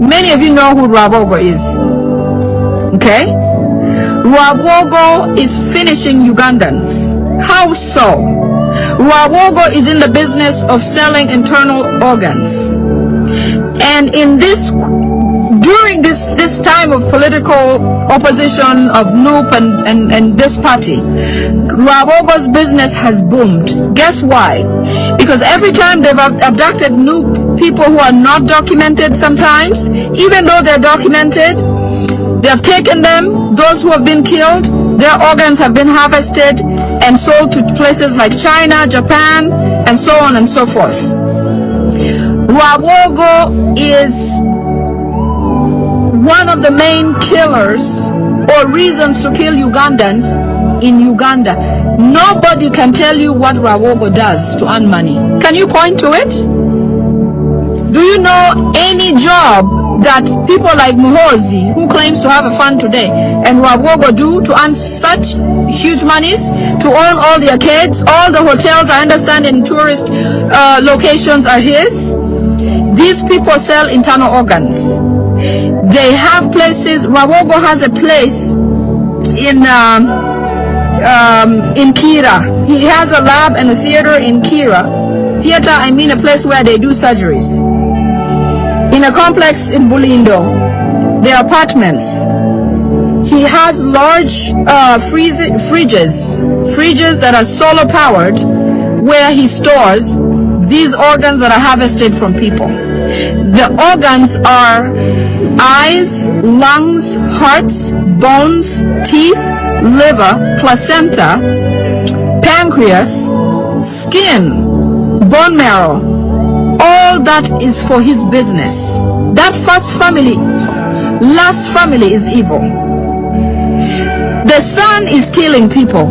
Many of you know who Rwabwogo is. Okay? Rwabwogo is finishing Ugandans. How so? Rwabwogo is in the business of selling internal organs. And in this during this time of political opposition of NUP and this party, Rwabwogo's business has boomed. Guess why? Because every time they've abducted NUP people who are not documented sometimes, even though they're documented, they have taken them, those who have been killed, their organs have been harvested and sold to places like China, Japan, and so on and so forth. Rwabwogo is one of the main killers or reasons to kill Ugandans in Uganda. Nobody can tell you what Rwabwogo does to earn money. Can you point to it? Do you know any job that people like Muhoozi, who claims to have a fund today, and Rwabwogo do to earn such huge monies, to own all the arcades, all the hotels, I understand, in tourist locations are his? These people sell internal organs. They have places. Rwabwogo has a place in Kira. He has a lab and a theater in Kira. Theater, I mean a place where they do surgeries. In a complex in Bulindo, there are apartments. He has large fridges that are solar powered, where he stores these organs that are harvested from people. The organs are eyes, lungs, hearts, bones, teeth, liver, placenta, pancreas, skin, bone marrow. All that is for his business. That first family, last family is evil. The son is killing people,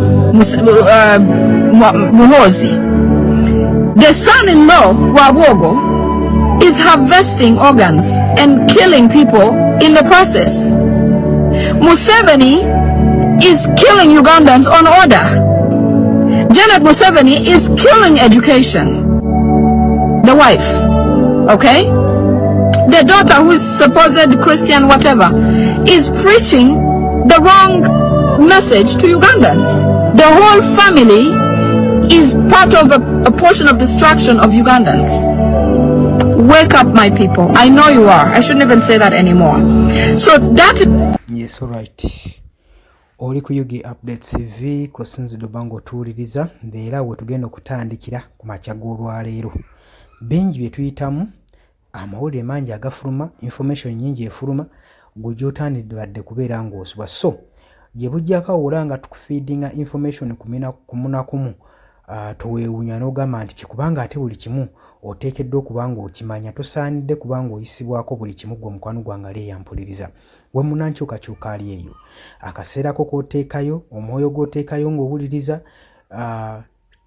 Muhoozi. The son-in-law, Rwabwogo, is harvesting organs and killing people in the process. Museveni is killing Ugandans on order. Janet Museveni is killing education. The wife, okay? The daughter, who is supposed Christian, whatever, is preaching the wrong message to Ugandans. The whole family is part of a portion of destruction of Ugandans. Wake up, my people. I know you are. I shouldn't even say that anymore. So that Yes, alright. Oli ku UG Updates TV kw'osinzidde oba ng'otuwuliriza, era we tugenda okutandikira ku makya g'olwaleero. Bingi bye tuyitamu, amawulire mangi agafuluma, information nnyingi efuluma, gwe gy'otandibadde kubeera ng'osubwa. So gye bujjako awo nga tukufeedinga information kumu na kumu, toweewuunya n'ogamba nti kikubanga ate buli kimu oteekeddwa okuba ng'okimanya. Tosaanidde kuba ng'oyisibwako buli kimu. Gwe mukwano gwange ali eyampuliriza, we munankyukakyuka ali eyo, akaseera ko k'oteekayo, omwoyo gw'oteekayo ng'owuliriza,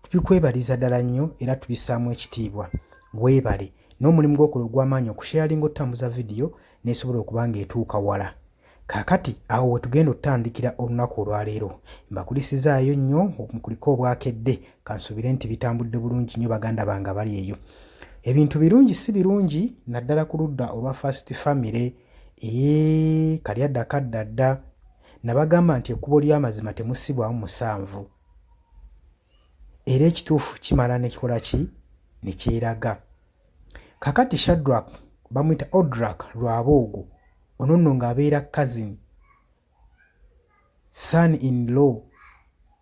tubikwebaliza ddala nnyo era tubissaamu ekitiibwa. Weebale n'omulimu gw'okola ogw'amaanyi okusharinga, otutambuza vidiyo n'esobola okuba ng'etuuka wala. Kaakati awo we tugenda otutandikira olunaku olwaleero. Mbakulisizaayo nnyo, mukuliko obwakedde. Kansuubire nti bitambudde bulungi nnyo, baganda bange abali eyo. Ebintu birungi si birungi, naddala ku ludda olwa First Family. Ee, kali adda kadda dda. Nabagamba nti ekkubo ly'amazima temusibwamu musanvu, era ekituufu kimala nekikola ki ne kyeraga. Kakati Shadrack, bamuyita Odrak Rwabwogo, ono nno ng'abeera cousin, son in law,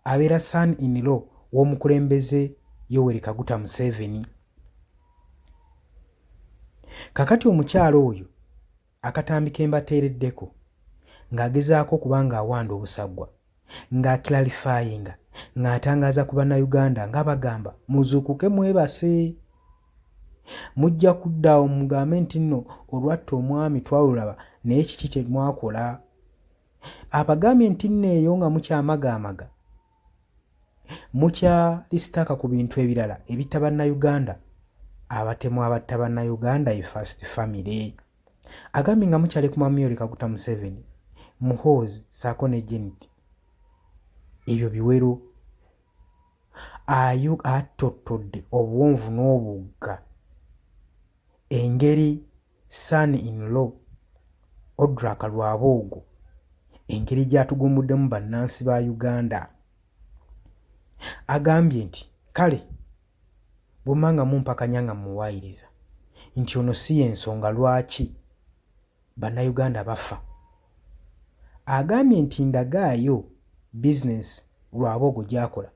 abeera son in law w'omukulembeze Yoweri Kaguta Museveni. Kakati omukyala oyo akatambi ke mbateereddeko ng'agezaako okuba ng'awanda obusaggwa, ng'aclarifyinga, ng'atangaaza ku Bannayuganda, ng'abagamba muzuukuke, mwebase, mujja kudda awo mugambe nti nno olwatta omwami twalulaba, naye kiki kye mwakola? Abagambye nti nno eyo nga mukyamagaamaga, mukyali stuck ku bintu ebirala ebitta Bannayuganda, abatemu abatta Bannayuganda ye First Family. Agambye nga mukyali ku mwami Yoweri Kaguta Museveni, Muhoozi ssaako ne Janet, ebyo biwero. Ayu attottodde obuwonvu n'obugga engeri son in law Odrak Rwabwogo engeri gy'atugumbuddemu bannansi ba Uganda. Agambye nti kale bwemba nga mumpakanya nga mmuwaayiriza nti ono si y'ensonga lwaki Bannayuganda bafa. Agambye nti ndagaayo bizinensi Rwabwogo gy'akola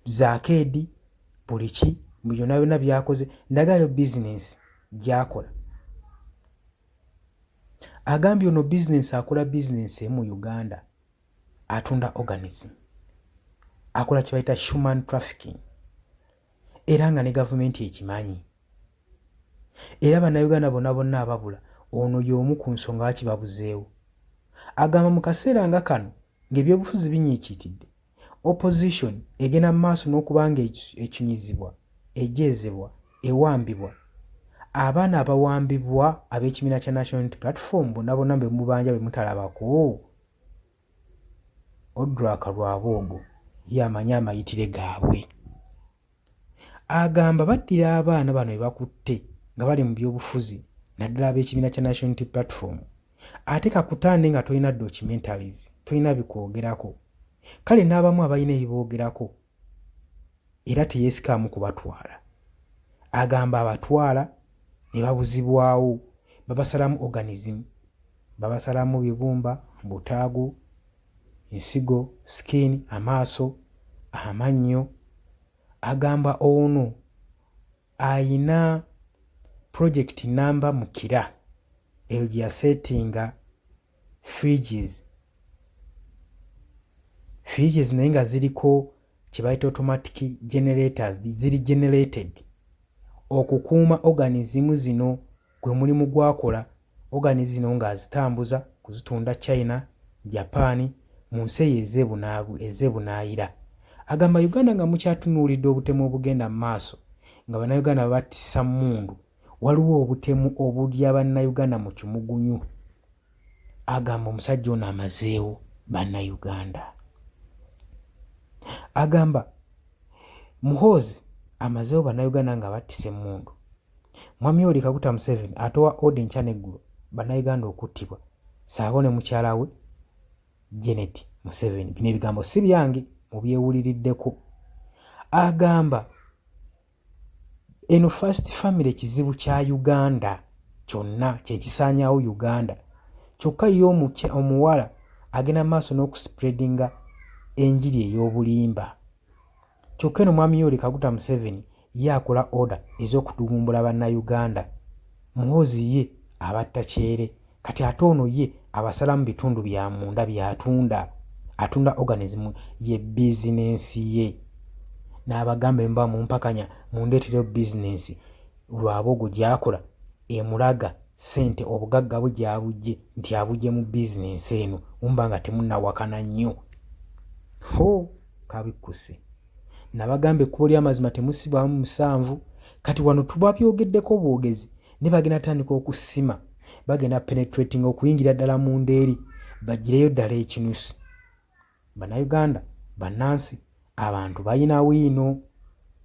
zaakeedi buli ki byonna byonna by'akoze ndagaayo bizinensi gy'akola. Agambye ono bizinensi akola bizinensi emu mu Uganda atunda organism akola kye bayita human trafficking era nga ne gavumenti ekimanyi era bannayuganda bonna bonna ababula ono y'omu ku nsonga lwaki babuzeewo. Agamba mu kaseera nga kano ng'ebyobufuzi binyiikiitidde, opposition egenda mu maaso n'okuba nga ekinyizibwa, ejeezebwa, ewambibwa. Abaana abawambibwa ab'ekibiina kya National Unity Platform bonna bonna be mubanja be mutalabako, Odrak Rwabwogo ye amanyi amayitire gaabwe. Agamba baddira abaana bano be bakutte nga bali mu byobufuzi naddala ab'ekibiina kya National Unity Platform ate kakutande nga tolina documentaries, tolina bikwogerako kale n'abamu abalina ebiboogerako era teyeesikaamu kubatwala. Agamba abatwala ne babuzibwawo, babasalamu organism, babasalamu bibumba, butaago, nsigo, skin, amaaso, amannyo. Agamba ono ayina project namba mu Kira eyo gye yaseetinga fridges fridges naye nga ziriko kye bayita automatic generators ziri generated okukuuma organism zino gwe mulimu gw'akola organ zino ng'azitambuza kuzitunda China, Japan mu nsi eyo ez'ebunaayira. Agamba Uganda nga mukyatunuulidde obutemu obugenda mu maaso nga Bannayuganda babattisa mmundu, waliwo obutemu obulya Bannayuganda mu kimugunyu. Agamba omusajja ono amazeewo Bannayuganda. Agamba Muhoozi amazeewo Bannayuganda ng'abattisa emmundu. Mwami Yoweri Kaguta Museveni atowa order enkya n'eggulo Bannayuganda okuttibwa ssaako ne mukyala we Janet Museveni. Bino ebigambo si byange mubyewuliriddeko. Agamba eno first family kizibu kya Uganda kyonna kye kisaanyaawo Uganda kyokka ye omuwala agenda maaso n'okuspreadinga enjiri ey'obulimba. Kyokka eno Mwami Yoweri Kaguta Museveni ye akola order ez'okutugumbula Bannayuganda. Muhoozi ye abatta kyere kati ate ono ye abasalamu bitundu bya munda by'atunda. Atunda organism ye bizinensi ye. N'abagamba bwe muba mumpakanya mundeetereyo bizinensi Rwabwogo gy'akola emulaga ssente obugagga bwe gy'abuggye nti abuggye mu bizinensi eno muba nga temunnawakana nnyo. Hoo! Kabikkuse. Nabagamba ekkubo ly'amazima temusibwamu musanvu. Kati wano tubabyogeddeko bwogezi ne bagenda tandika okusima, bagenda penetrating okuyingira ddala munda eri bagireyo ddala ekinusu. Bannayuganda, bannansi, abantu balina wiino.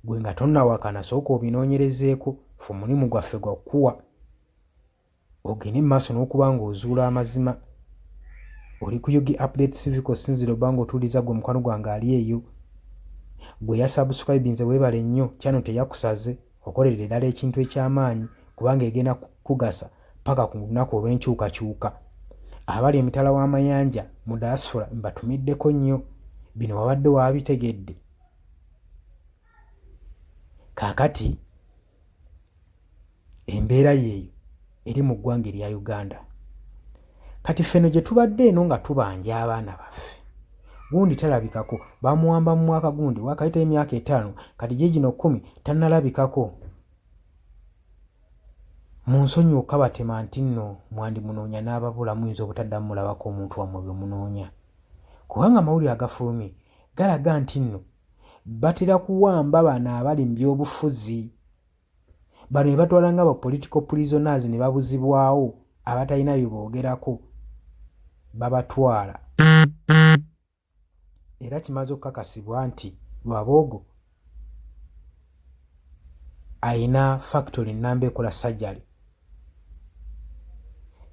Gwe nga tonnawakana sooka obinoonyerezeeko, ffe omulimu gwaffe gwa kukuwa. Ogende mu maaso n'okuba ng'ozuula amazima. Oli ku Ug Update Civic osinzira oba ng'otuuliza gwe mukwano gwange ali eyo. Gwe yasubscribinze weebale nnyo, channel teyakusaze, okolerera ddala ekintu eky'amaanyi kubanga egenda kukugasa paka ku lunaku olw'enkyukakyuka. Abali emitala w'amayanja mu diaspora mbatumiddeko nnyo. Bino wabadde wabitegedde. Kaakati Embeera yeeyo eri mu ggwanga erya Uganda. Kati ffe eno gye tubadde eno nga tubanja abaana baffe, gundi talabikako, bamuwamba mu mwaka gundi, waakayitayo emyaka etaano, kati giigino kkumi tannalabikako. Munsonyiwe okukabatema nti nno mwandimunoonya n'ababula muyinza obutaddamu mulabako omuntu wammwe gwe munoonya. Kubanga amawulire agafulumye galaga nti nno batera kuwamba bano abali mu byobufuzi. Bano be batwala nga ba political prisoners ne babuzibwawo abatalina bye boogerako babatwala. Era kimaze okukakasibwa nti Rwabwogo alina factory nnamba ekola surgery.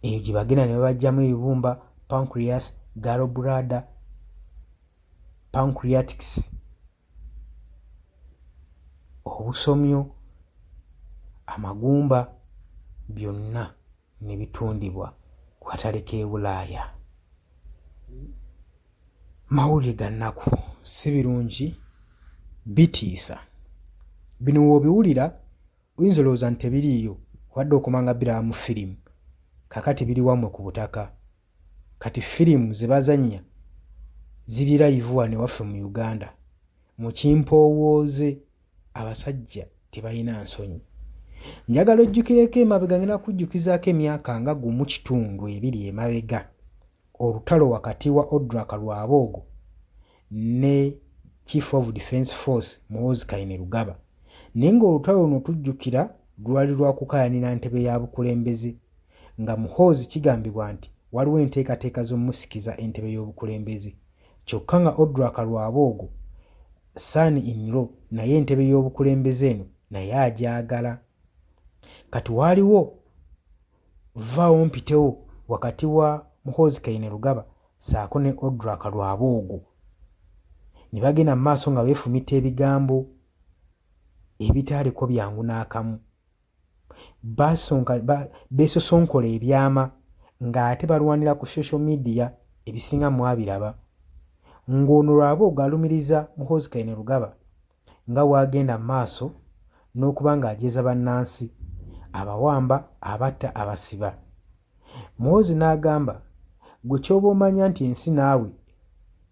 Eyo gye bagenda ne babaggyamu ebibumba, pancreas, gallbladder, pancreatics, obusomyo, amagumba byonna ne bitundibwa ku katale k'e Bulaaya. Mawulire ga nnaku, si birungi, bitiisa. Bino w'obiwulira oyinza olowooza nti tebiriiyo, obadde okomanga biraba mu firimu, kaakati biri wammwe ku butaka. Kati firimu ze bazannya ziri live wano ewaffe mu Uganda. Mu kimpoowooze abasajja tebalina nsonyi. Njagala ojjukireko emabega, ngenda kujjukizaako emyaka nga 1.5, 2 emabega, olutalo wakati wa Odrak Rwabwogo ne Chief of Defence Force Muhoozi Kainerugaba. Naye ng'olutalo luno tujjukira lwali lwa kukaayanira ntebe ya bukulembeze, nga Muhoozi kigambibwa nti waliwo enteekateeka z'omusikiza entebe y'obukulembeze, kyokka nga Odrak Rwabwogo son in law naye entebe y'obukulembeze eno naye agyagala. Kati waaliwo vaawo mpitewo wakati wa Muhoozi Kainerugaba ssaako ne Odrak Rwabwogo, ne bagenda mu maaso nga beefumita ebigambo ebitaaliko byangu n'akamu. Beesosonkola ebyama ng'ate balwanira ku social media, ebisinga mwabiraba, ng'ono Rwabwogo alumiriza Muhoozi Kainerugaba nga bw'agenda mu maaso n'okuba ng'ajeeza bannansi, abawamba, abatta, abasiba. Muhoozi n'agamba, gwe ky'oba omanya nti ensi naawe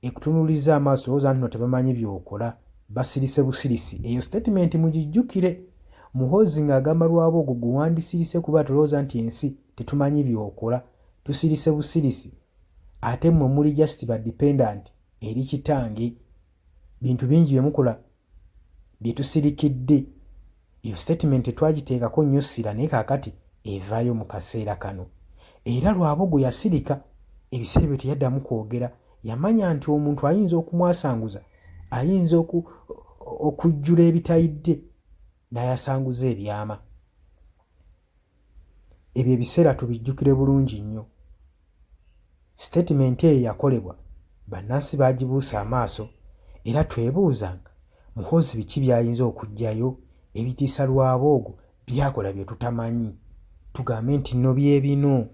ekutunuulizza amaaso, olowooza nti no tebamanyi by'okola, basirise busirisi. Eyo statement mugijjukire, Muhoozi ng'agamba Rwabwogo, gwe wandisirise kuba tolowooza nti ensi tetumanyi by'okola, tusirise busirisi, ate mmwe muli just ba dependent eri kitange, bintu bingi bye mukola bye tusirikidde. Eyo statement tetwagiteekako nnyo ssira, naye kaakati evaayo mu kaseera kano. Era Rwabwogo yasirika ebiseera ebyo, teyaddamu kwogera. Yamanya nti omuntu ayinza okumwasanguza, ayinza okujjula ebitayidde n'ayasanguza ebyama. Ebyo ebiseera tubijjukire bulungi nnyo. Statement eyo yakolebwa, bannansi baagibuusa amaaso, era twebuuzanga Muhoozi biki by'ayinza okuggyayo ebitiisa Rwabwogo by'akola bye tutamanyi, tugambe nti nno bye bino.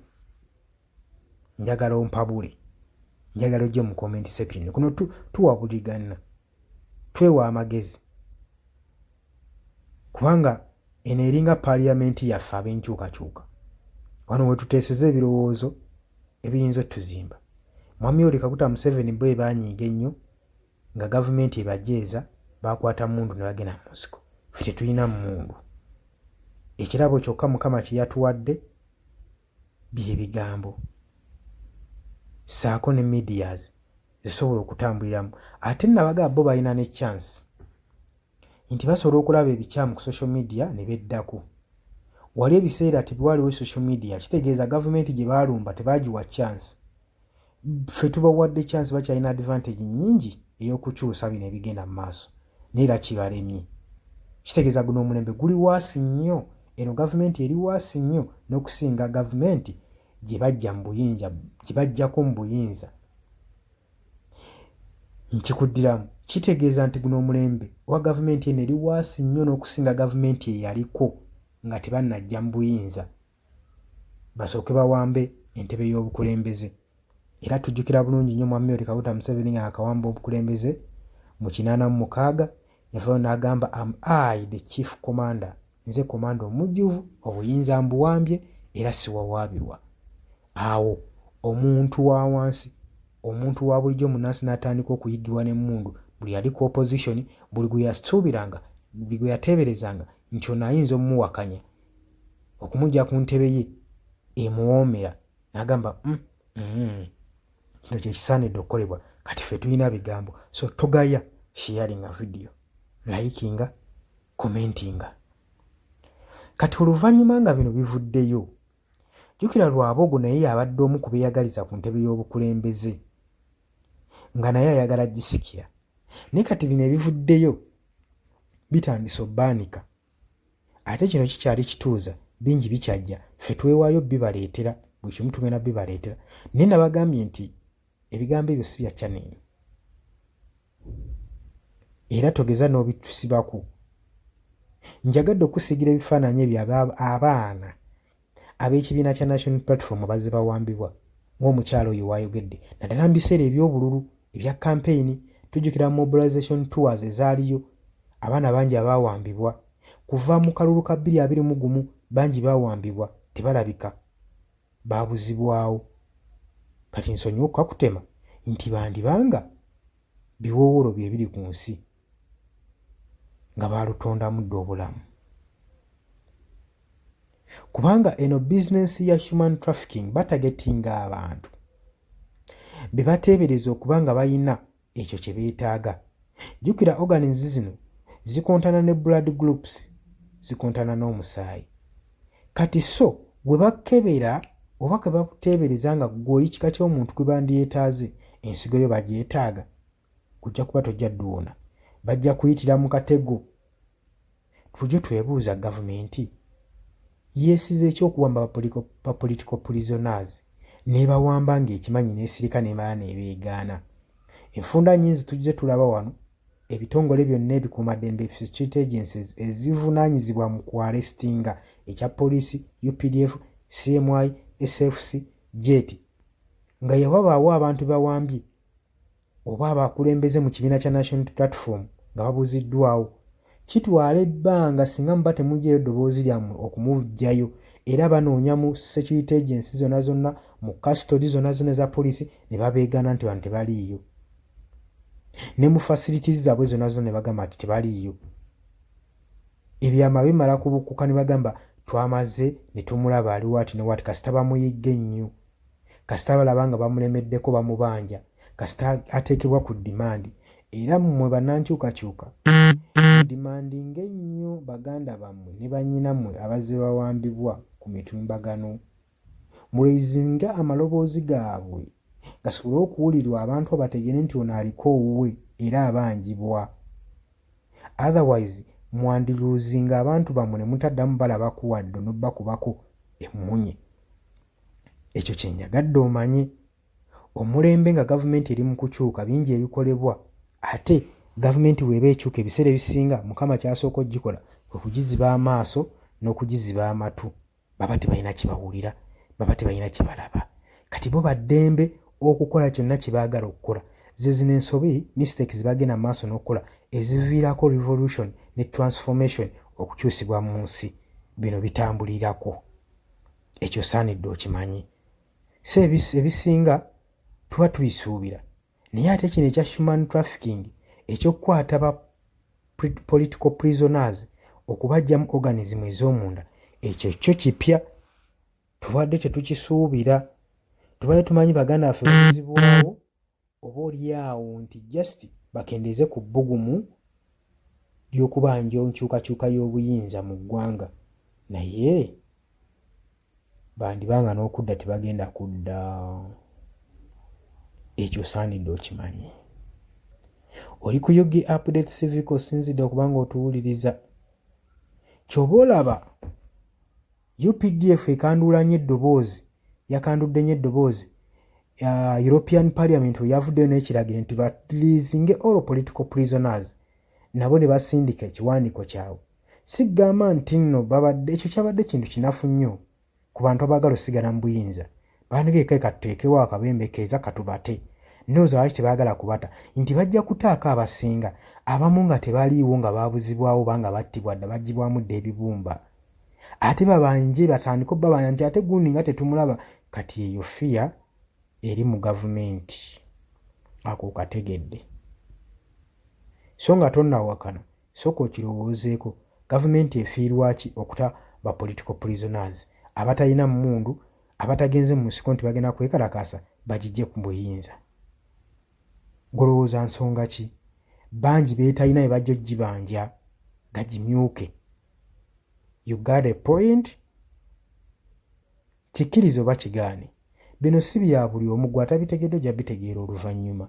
Njagala ompabule, njagala ojje mu comment section kuno tuwabuligana, twewa amagezi, kubanga eno eringa paaliyamenti yaffe ab'enkyukakyuka. Wano we tuteeseza ebirowoozo ebiyinza otuzimba. Mwami Yoweri Kaguta Museveni bo ebanyiiga ennyo nga gavumenti ebajeeza, bakwata mmundu ne bagenda mu nsiko. Ffe tetulina mmundu, ekirabo kyokka Mukama kye yatuwadde bye bigambo ssaako ne medias zisobola okutambuliramu. Ate nabagamba bo balina ne chance nti basobola okulaba ebikyamu ku social media ne beddako. Wali ebiseera tebiwaliwo social media, kitegeeza gavumenti gye baalumba tebaagiwa chance. Ffe tubawadde chance, bakyalina advantage nnyingi ey'okukyusa bino ebigenda mu maaso, naye era kibalemye. Kitegeeza guno omulembe guli worse nnyo, eno gavumenti eri worse nnyo n'okusinga gavumenti gye bajja mu buyinza, gye bajjako mu buyinza. Nkikuddiramu, kitegeeza nti guno omulembe owa gavumenti eno eri worse nnyo n'okusinga gavumenti eyaliko nga tebannajja mu buyinza basooke bawambe entebe y'obukulembeze. Era tujjukira bulungi nnyo Mwami Yoweri Kaguta Museveni nga akawamba obukulembeze mu 86, yavaayo n'agamba, "Am I the chief commander, nze komanda omujjuvu, obuyinza mbuwambye era siwawaabirwa." Awo omuntu wa wansi, omuntu wa bulijjo munnansi n'atandika okuyigibwa n'emmundu. Buli yali ku opposition, buli gwe yasuubiranga, buli gwe yateeberezanga nti ono ayinza omumuwakanya okumugya ku ntebe ye emuwoomera, n'agamba, kino kye kisaanidde okukolebwa." Kati ffe tulina bigambo, so togaya sharinga video, likinga, commentinga. Kati oluvannyuma nga bino bivuddeyo, jjukira Rwabwogo naye yabadde omu ku beeyagaliza ku ntebe y'obukulembeze, nga naye ayagala gisikira, naye kati bino ebivuddeyo bitandise obbaanika. Ate kino kikyali kituuza, bingi bikyajja, ffe twewaayo bibaleetera. Buli kimu tugenda bibaleetera, naye nabagambye nti ebigambo ebyo si bya channel eno, era togeza n'obitusibako. Njagadde okusiigira ebifaananyi ebyo abaana ab'ekibiina kya National Platform abazze bawambibwa ng'omukyala oyo wayogedde, naddala mu biseera eby'obululu, ebya kampeyini. Tujjukira mobilization tours ezaaliyo, abaana bangi abaawambibwa kuva mu kalulu ka 2021. Bangi baawambibwa, tebalabika, baabuzibwawo. Kati nsonyiwa okukakutema nti bandibanga biwoowolo bye biri ku nsi nga baalutondamu dda obulamu, kubanga eno bizinensi ya human trafficking, batargetinga abantu be bateebereza okuba nga balina ekyo kye beetaaga. Jjukira organisms zino zikontana ne blood groups, zikontana n'omusaayi. Kati so bwe bakebera oba ke bakuteebereza nga ggwe oli kika ky'omuntu gwe bandyetaaze, ensigo yo bagyetaaga, kujja kuba tojja dduwona, bajja kuyitira mu katego. Tujje twebuuza, gavumenti yeesiza ekyokuwamba ba political prisoners n'ebawamba ng'ekimanyi, n'esirika n'emala n'ebeegaana? Enfunda nnyingi tujje tulaba wano ebitongole byonna ebikuumaddembe, security agencies ezivunaanyizibwa mu kuarrestinga, ekya poliisi, UPDF, CMI, SFC, jet, nga yawabaawo abantu bawambye oba abakulembeze mu kibiina kya National Platform nga babuziddwawo, kitwala ebbanga singa muba temuggyayo eddoboozi lyammwe okumuggyayo. Era banoonya mu security agency zonna zonna, mu custody zonna zonna eza poliisi, ne babeegaana nti bantu tebaliiyo, ne mu facilities zaabwe zonna zonna ne bagamba nti tebaliiyo. Ebyama bimala kubukkuka ne bagamba twamaze ne tumulaba ali waati ne waati. Kasita bamuyigga ennyo, kasita balaba nga bamulemeddeko, bamubanja, kasita ateekebwa ku demand. Era mmwe bannankyukakyuka, demandinga ennyo baganda bammwe ne bannyinammwe abazze bawambibwa ku mitimbagano. Muraisinga amaloboozi gaabwe gasobole okuwulirwa, abantu abategeere nti ono aliko owuwe era abanjibwa. Otherwise mwandilosinga abantu bammwe ne mutaddamu balabako wadde n'obbakubako emmunye. Ekyo kye njagadde omanye. Omulembe nga gavumenti eri mu kukyuka, bingi ebikolebwa. Ate gavumenti bw'eba ekyuka, ebiseera ebisinga Mukama ky'asooka okugikola kwe kugiziba amaaso n'okugiziba amatu. Baba tebalina kye bawulira, baba tebalina kye balaba. Kati bo baddembe okukola kyonna kye baagala okukola. Ze zino ensobi, mistakes, bagenda mu maaso n'okukola eziviirako revolution ne transformation okukyusibwa mu nsi. Bino bitambulirako, ekyo osaanidde okimanyi. So ebisinga tuba tubisuubira, naye ate kino ekya human trafficking, ekyokukwata ba political prisoners okubaggyamu organism ez'omunda, ekyo kyo kipya, tubadde tetukisuubira. Tubadde tumanyi baganda baffe babuzibwawo oba oli awo nti just bakendeeze ku bbugumu ly'okubanja enkyukakyuka y'obuyinza mu ggwanga, naye bandibanga n'okudda tebagenda kudda. Ekyo osaanidde okimanye. Oli ku UG Update Civic, osinzidde okuba nga otuwuliriza. Ky'oba olaba UPDF ekanduula nnyo eddoboozi, yakandudde nnyo eddoboozi. European Parliament we yavuddeyo n'ekiragiro nti bareleasinge all political prisoners, nabo ne basindika ekiwandiiko kyabwe. Sigamba nti nno babadde, ekyo kyabadde kintu kinafu nnyo ku bantu abaagala osigala mu buyinza. Bandigeke katuteekewo akabembe keeza katubate. Ndowooza lwaki tebaagala kubata nti bajja kutaako abasinga, abamu nga tebaliiwo, nga baabuzibwawo oba nga battibwa dda, baggyibwamu dda ebibumba, ate babanje batandike obbabanja nti ate gundi nga tetumulaba. Kati eyo fear eri mu gavumenti, ako okategedde. So nga tonnawakana, sooka okirowoozeeko: gavumenti efiirwa ki okuta ba political prisoners abatalina mmundu, abatagenze mu nsiko nti bagenda kwekalakaasa bagijje ku buyinza? Golowooza nsonga ki? Bangi beetalina be bajja ogibanja gagimyuke. You got a point. Kikkirize oba kigaane, bino si bya buli omu. Gwe atabitegedde ojja bitegeera oluvannyuma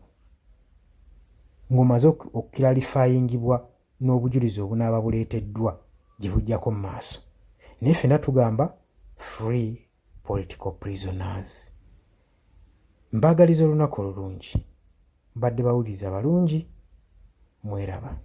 ng'omaze okuclarifyingibwa n'obujulizi obunaaba buleeteddwa gye bujjako mu maaso. Naye ffenna tugamba free political prisoners. Mbaagaliza olunaku olulungi. Mbadde bawuliriza balungi, mweraba.